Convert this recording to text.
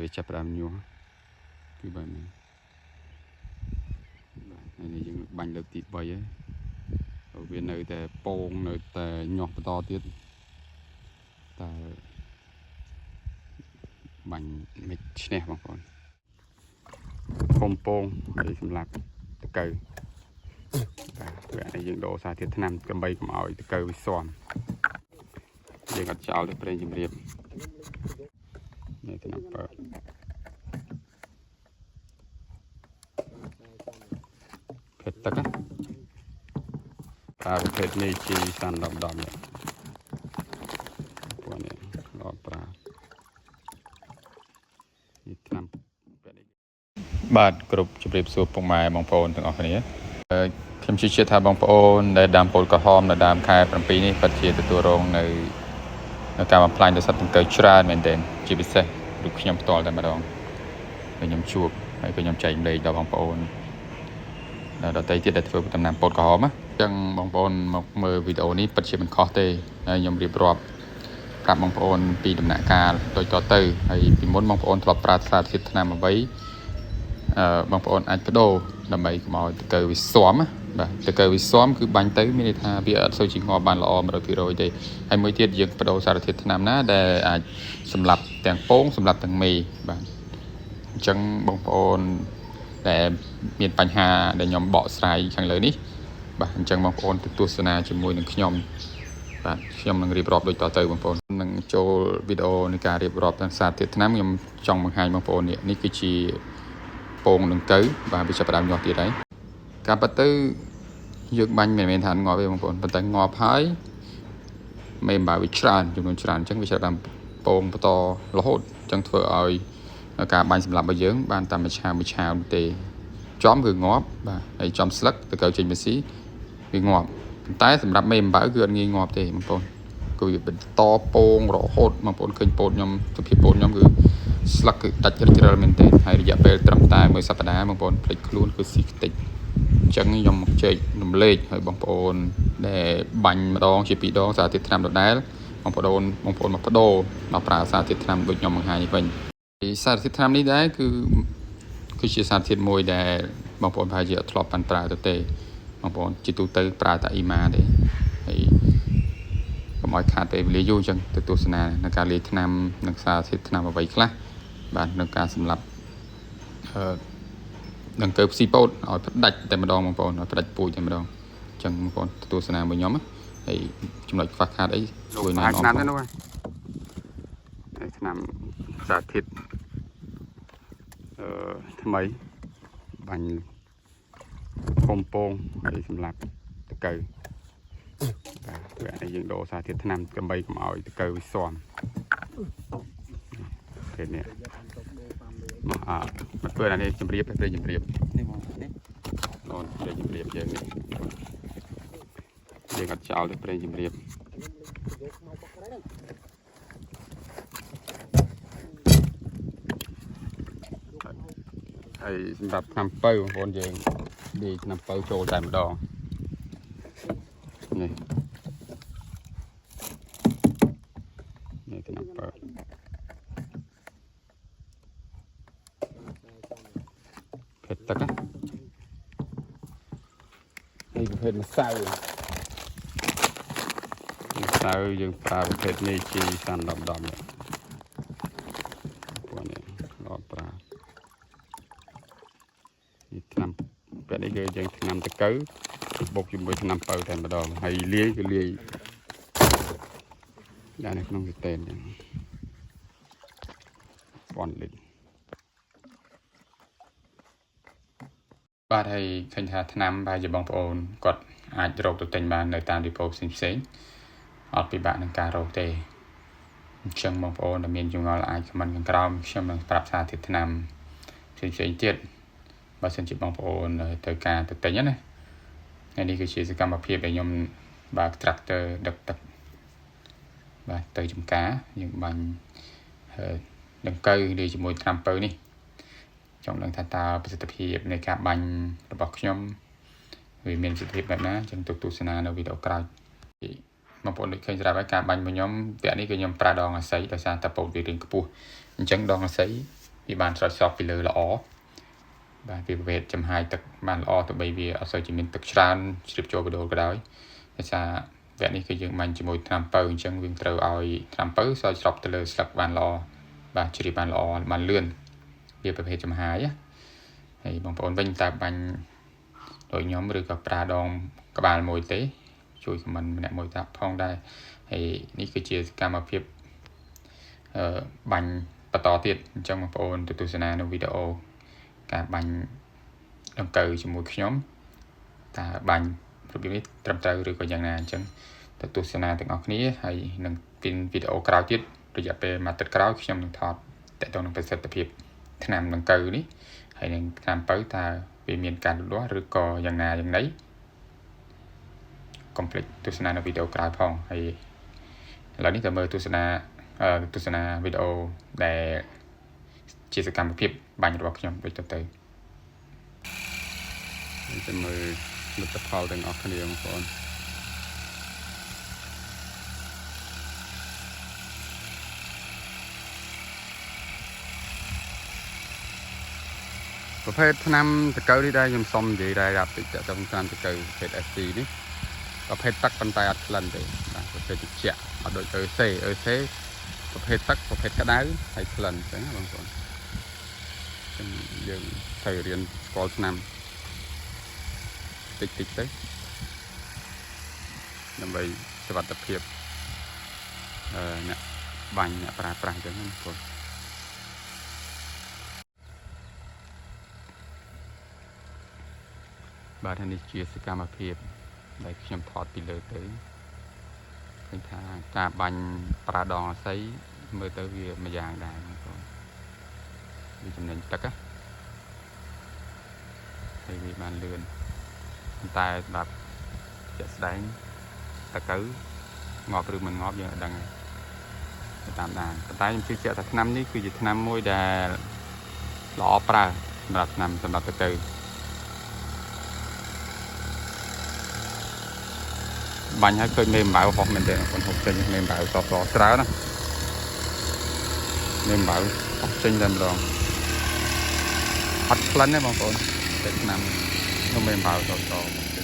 វាចាប់ផ្ដើមញាស់គឺបែបនេះបាទហើយនេះយើងបាញ់លើកទី3ហើយវានៅតែពងនៅតែញាស់បន្តទៀតតើបាញ់មិនឈ្នះបងប្អូនខំពងហើយសម្រាប់ដង្កូវបាទវគ្គនេះយើងដូរសារធាតុថ្នាំដើម្បីកុំឲ្យដង្កូវវាស៊ាំយើងអត់ចោលទេប្រេងជំរាបនេះថ្នាំបើភេទទឹកណាប្រើប្រភេទនេះជីសាន់10 10នេះពួកនេះល្អប្រើនេះថ្នាំពេលនេះ បាទគ្រប់ជម្រាបសួរពុកម៉ែបងប្អូនទាំងអស់គ្នាអឺខ្ញុំជឿជាក់ថាបងប្អូនដែលដាំពោតក្រហមនៅដើមខែ7នេះពិតជាទទួលរងនៅនៅការបំផ្លាញដោយសត្វដង្កូវច្រើនមែនទែនជាពិសេសរូបខ្ញុំផ្ទាល់តែម្ដងហើយខ្ញុំជួបហើយក៏ខ្ញុំចែករំលែកដល់បងប្អូនដល់ដទៃទៀតដែលធ្វើដំណាំពោតក្រហមណាអញ្ចឹងបងប្អូនមកមើលវីដេអូនេះពិតជាមិនខុសទេហើយខ្ញុំរៀបរាប់ប្រាប់បងប្អូនពីដំណាក់កាលដូចតទៅហើយពីមុនបងប្អូនធ្លាប់ប្រើសារធាតុថ្នាំអ្វី អឺបងប្អូនអាចបដូរដើម្បីកុំឲ្យដង្កូវវាស៊ាំណាបាទដង្កូវវាស៊ាំគឺបាញ់ទៅមានន័យថាវាអត់សូវជាងាប់បានល្អ100%ទេហើយមួយទៀតយើងបដូរសារធាតុថ្នាំណាដែលអាចសម្លាប់ទាំងពងសម្លាប់ទាំងមេបាទអញ្ចឹងបងប្អូនដែលមានបញ្ហាដែលខ្ញុំបកស្រាយខាងលើនេះបាទអញ្ចឹងបងប្អូនទៅទស្សនាជាមួយនឹងខ្ញុំបាទខ្ញុំនឹងរៀបរាប់ដូចតទៅបងប្អូននឹងចូលវីដេអូនៃការរៀបរាប់ទាំងសារធាតុថ្នាំខ្ញុំចង់បង្ហាញបងប្អូននេះនេះគឺជា ពងនឹងទៅបាទវាចាប់ផ្ដើមញាស់ទៀតហើយការប៉ັດទៅយើងបាញ់មិនមែនថាងាប់ទេបងប្អូនប៉ុន្តែងាប់ហើយមេអំបៅវាច្រើនចំនួនច្រើនអញ្ចឹងវាចាប់ផ្ដើមពងបន្តរហូតអញ្ចឹងធ្វើឲ្យការបាញ់សម្លាប់របស់យើងបានតាមមួយឆាវមួយឆាវនោះទេចំគឺងាប់បាទហើយចំស្លឹកទៅកៅចេញមកស៊ីវាងាប់ប៉ុន្តែសម្រាប់មេអំបៅគឺអត់ងាយងាប់ទេបងប្អូនគឺវាបន្តពងរហូតបងប្អូនឃើញពោតខ្ញុំសភាពពោតខ្ញុំគឺ ស្លឹកគឺដាច់រិចរិលមែនទែនហើយរយៈពេលត្រឹមតែមួយសប្តាហ៍បងប្អូនភ្លេចខ្លួនគឺស៊ីខ្ទេចអញ្ចឹងខ្ញុំមកជែករំលែកឲ្យបងប្អូនដែលបាញ់ម្ដងជាពីរដងសារធាតុថ្នាំដដែលបងប្អូនបងប្អូនមកបដូរមកប្រើសារធាតុថ្នាំដូចខ្ញុំបង្ហាញនេះវិញសារធាតុថ្នាំនេះដែរគឺគឺជាសារធាតុមួយដែលបងប្អូនប្រហែលជាអត់ធ្លាប់បានប្រើទៅទេបងប្អូនជាទូទៅប្រើតែអ៊ីម៉ាទេហើយកុំឲ្យខាតពេលវេលាយូរអញ្ចឹងទៅទស្សនានៅការលាយថ្នាំនិងសារធាតុថ្នាំអ្វីខ្លះបាទនៅការសម្លាប់អឺដង្កូវផ្ស៊ីពោតឲ្យផ្ដាច់តែម្ដងបងប្អូនឲ្យផ្ដាច់ពូជតែម្ដងអញ្ចឹងបងប្អូនទស្សនាមួយខ្ញុំណាហើយចំណុចខ្វះខាតអីជួយណែ ប្រហែល នាំផង ឆ្នាំទេនោះហើយហើយឆ្នាំសារធាតុអឺថ្មីបាញ់ខំពងហើយសម្រាប់ដង្កូវបាទវគ្គនេះយើងដូរសារធាតុថ្នាំដើម្បីកុំឲ្យដង្កូវវាស៊ាំពេលនេះមកអមកធ្វើអានេះជំរាបព្រេងជំរាប នេះបងនេះ អូនព្រេងជំរាបយើងនេះយើងអត់ចោលទេព្រេងជំរាប ហើយសម្រាប់ថ្នាំពៅបងប្អូនយើងលាយថ្នាំពៅចូលតែម្ដងនេះនេះថ្នាំពៅភេទទឹកណាហើយប្រភេទម្សៅម្សៅយើងប្រើប្រភេទនេះជីសាន់10 10នេះពួកនេះល្អប្រើ នេះថ្នាំពេលនេះគឺយើងថ្នាំតកៅបុកជាមួយថ្នាំពៅតែម្ដងហើយលាយគឺលាយដាក់នៅក្នុងស៊ីតេនអញ្ចឹងពាន់លីត្រ បាទហើយឃើញថាថ្នាំប្រហែលជាបងប្អូនគាត់អាចរកទៅទិញបាននៅតាមឌីប៉ូផ្សេងផ្សេងៗអត់ពិបាកនឹងការរកទេអញ្ចឹងបងប្អូនដែលមានចម្ងល់អាច comment ខាងក្រោមខ្ញុំនឹងប្រាប់សារធាតុថ្នាំផ្សេងផ្សេងៗទៀតបើសិនជាបងប្អូនត្រូវការទៅទិញណាថ្ងៃនេះគឺជាសកម្មភាពដែលខ្ញុំបើក tractor ដឹកទឹកបាទទៅចំការយើងបាញ់ដង្កូវលាយជាមួយថ្នាំពៅនេះ ចង់ដឹងថាតើប្រសិទ្ធភាពនៃការបាញ់របស់ខ្ញុំវាមានប្រសិទ្ធភាពបែបណាចឹងទុកទស្សនានៅវីដេអូក្រោយបងប្អូនដូចឃើញស្រាប់ហើយការបាញ់របស់ខ្ញុំវគ្គនេះគឺខ្ញុំប្រើដងអាស័យដោយសារតែពោតវារៀងខ្ពស់អញ្ចឹងដងអាស័យ វាបានស្រោចស្រពពីលើល្អបាទវាប្រភេទចំហាយទឹកបានល្អទោះបីវាអត់សូវជាមានទឹកច្រើនជ្រាបចូលកដូលក៏ដោយដោយសារវគ្គនេះគឺយើងបាញ់ជាមួយថ្នាំពៅអញ្ចឹងយើងត្រូវឲ្យថ្នាំពៅស្រោចស្រពទៅលើស្លឹកបានល្អបាទជ្រាបបានល្អបានលឿនវាប្រភេទចំហាយណាហើយបងប្អូនវិញតើបាញ់ដូចខ្ញុំឬក៏ប្រាដងក្បាលមួយទេជួយខមមិនម្នាក់មួយតាផងដែរហើយនេះគឺជាសកម្មភាពអឺបាញ់បន្តទៀតអញ្ចឹងបងប្អូនទៅទស្សនានៅវីដេអូការបាញ់ដង្កូវជាមួយខ្ញុំតើបាញ់របៀបនេះត្រឹមត្រូវឬក៏យ៉ាងណាអញ្ចឹងទៅទស្សនាទាំងអស់គ្នាហើយនឹងពីវីដេអូក្រោយទៀតរយៈពេលមួយអាទិត្យក្រោយខ្ញុំនឹងថតតទៅនឹងប្រសិទ្ធភាពថ្នាំដង្កូវនេះហើយនឹងថ្នាំពៅតើវាមានការលូតលាស់ឬក៏យ៉ាងណាយ៉ាងណីកុំភ្លេចទស្សនានៅវីដេអូក្រោយផងហើយឥឡូវនេះទៅមើលទស្សនាទស្សនាវីដេអូដែលជាសកម្មភាពបាញ់របស់ខ្ញុំដូចទៅទៅ ចាំមើលលទ្ធផលទាំងអស់គ្នាបងប្អូនប្រភេទថ្នាំតកៅនេះដែរខ្ញុំសុំនិយាយដែររាប់តិចតទៅថ្នាំតកៅប្រភេទ SC នេះប្រភេទទឹកប៉ុន្តែអត់ក្លិនទេបាទប្រភេទត្រជាក់អត់ដូច EC EC ប្រភេទទឹកប្រភេទក្តៅហើយក្លិនអញ្ចឹងណាបងប្អូនអញ្ចឹងយើងត្រូវរៀនស្គាល់ថ្នាំតិចតិចទៅដើម្បីសុវត្ថិភាពអឺអ្នកបាញ់អ្នកប្រើប្រាស់អញ្ចឹងណាបងប្អូនបាទហើយនេះជាសកម្មភាពដែលខ្ញុំថតពីលើទៅឃើញថាការបាញ់ប្រាដងអស័យមើលទៅវាមួយយ៉ាងដែរបងប្អូនវាចំណេញទឹកណាហើយវាបានលឿនប៉ុន្តែសម្រាប់ជាក់ស្ដែងតកៅងាប់ឬមិនងាប់យើងអត់ដឹងទេតាមដានប៉ុន្តែខ្ញុំជឿជាក់ថាថ្នាំនេះគឺជាថ្នាំមួយដែលល្អប្រើសម្រាប់ថ្នាំសម្រាប់តកៅ បាញ់ហើយឃើញមេអំបៅហោះមែនទេបងហុកចេញមេអំបៅសសច្រើនណាមេអំបៅហោះចេញតែម្ដងអត់ក្លិនទេបងប្អូនតែឆ្នាំនោះមេអំបៅសស